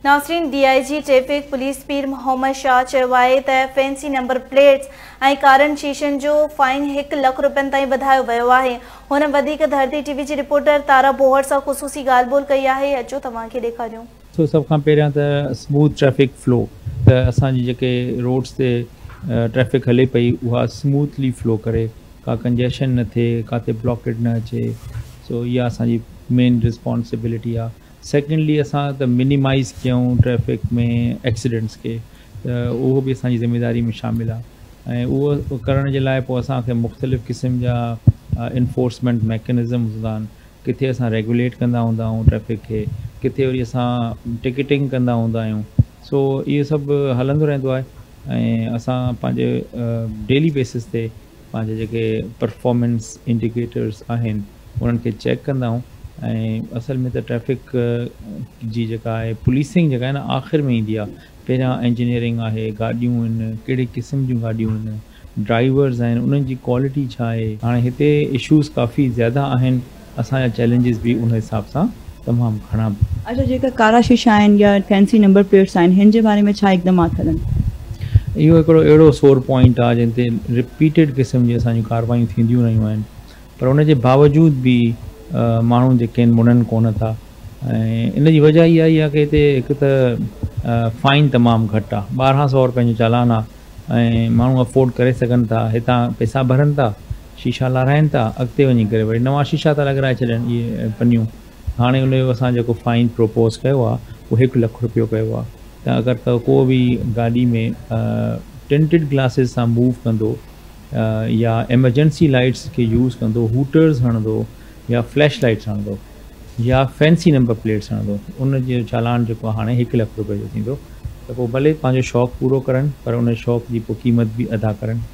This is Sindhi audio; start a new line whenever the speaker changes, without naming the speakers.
ناظرين D I G traffic police Pir Muhammad Shah چيو آهي ته فينسي نمبر پليٽس ۽ ڪارن شيشن جو فائن هڪ لک روپين تائين وڌايو ويو آهي. هن وڌيڪ ڌرتي ٽي وي جي رپورٽر تارا بوهڙ سان خصوصي ڳالهه ٻولهه ڪئي آهي اچو توهان کي ڏيکاريون.
سو سڀ کان پهريان ته اسموٿ ٽريفڪ فلو ته اسان جي جيڪي روڊس تي ٽريفڪ هلي پئي اها اسموٿلي فلو ڪري ڪا ڪنجيشن نه ٿئي ڪاٿي بلاڪيڊ نه اچي سو اها اسان جي مين رسپانسبلٽي آهي. سيڪنڊلي اسان ته منيمائيز ڪيون ٽريفڪ ۾ ايڪسيڊنٽس کي ته اهو به اسان جي ذميداري ۾ شامل آهي ۽ اهو ڪرڻ جي لاء پوء اسان کي مختلف قسم جا انفورسمينٽ ميڪنزمز هوندا آهن ڪٿي اسان ريگوليٽ ڪندا هوندا آهيون ٽريفڪ کي ڪٿي وري اسان ٽڪيٽنگ ڪندا هوندا آهيون سو اهو سڀ هلندو رهندو آهي ۽ اسان پنهنجي ڊيلي بيسس تي پنهنجا جيڪي پرفارمنس انڊيڪيٽرز آهن انهن کي چيڪ ڪندا آهيون ۽ اصل ۾ ته ٽريفڪ جي جيڪا آهي پوليسنگ جيڪا آهي نه آخر ۾ ايندي آهي پهريان انجنيئرنگ آهي گاڏيون آهن ڪهڙي قسم جون گاڏيون آهن ڊرائيورز آهن انهن جي ڪوالٽي ڇا آهي هاڻي هتي اشوز ڪافي زياده آهن اسان جا چئلينجز به ان حساب سان تمام گهڻا.
اڇا جيڪا ڪارا شيشا آهن يا فينسي نمبر پليٽس آهن هن جي باري ۾ ڇا اقدامات هلن؟
اهو هڪڙو اهڙو سور پوائنٽ آهي جنهن تي رپيٽيڊ قسم جي اسان جون ڪاروايون ٿينديون رهيون آهن پر ان جي باوجود به ماڻهو جيڪي آهن مڙن ڪونه ٿا ۽ ان جي وجه اها ئي آهي ڪي هتي هڪ ته فائن تمام گهٽ آهي 1200 روپين جو چالان آهي ۽ ماڻهو افورڊ ڪري سگهن ٿا هتان پئسا ڀرن ٿا شيشا لاراهن ٿا اڳتي وڃي ڪري وري نوان شيشا ٿا لڳرائي ڇڏين اهي پنيون هاڻي ان جو اسان جيڪو فائن پروپوز ڪيو آهي اهو هڪ لک روپيو ڪيو آهي ته اگر ڪو به گاڏي ۾ ٽنٽڊ گلاسز سان موو ڪندو يا ايمرجنسي لائٽس کي يوز ڪندو هوٽرز هڻندو يا فليش لائٽس هڻندو يا فينسي نمبر پليٽس هڻندو ان جو چالان جيڪو آهي هاڻي هڪ لک روپئي جو ٿيندو ته پوء ڀلي پنهنجو شوق پورو ڪرن پر ان شوق جي پوء قيمت به ادا ڪرن.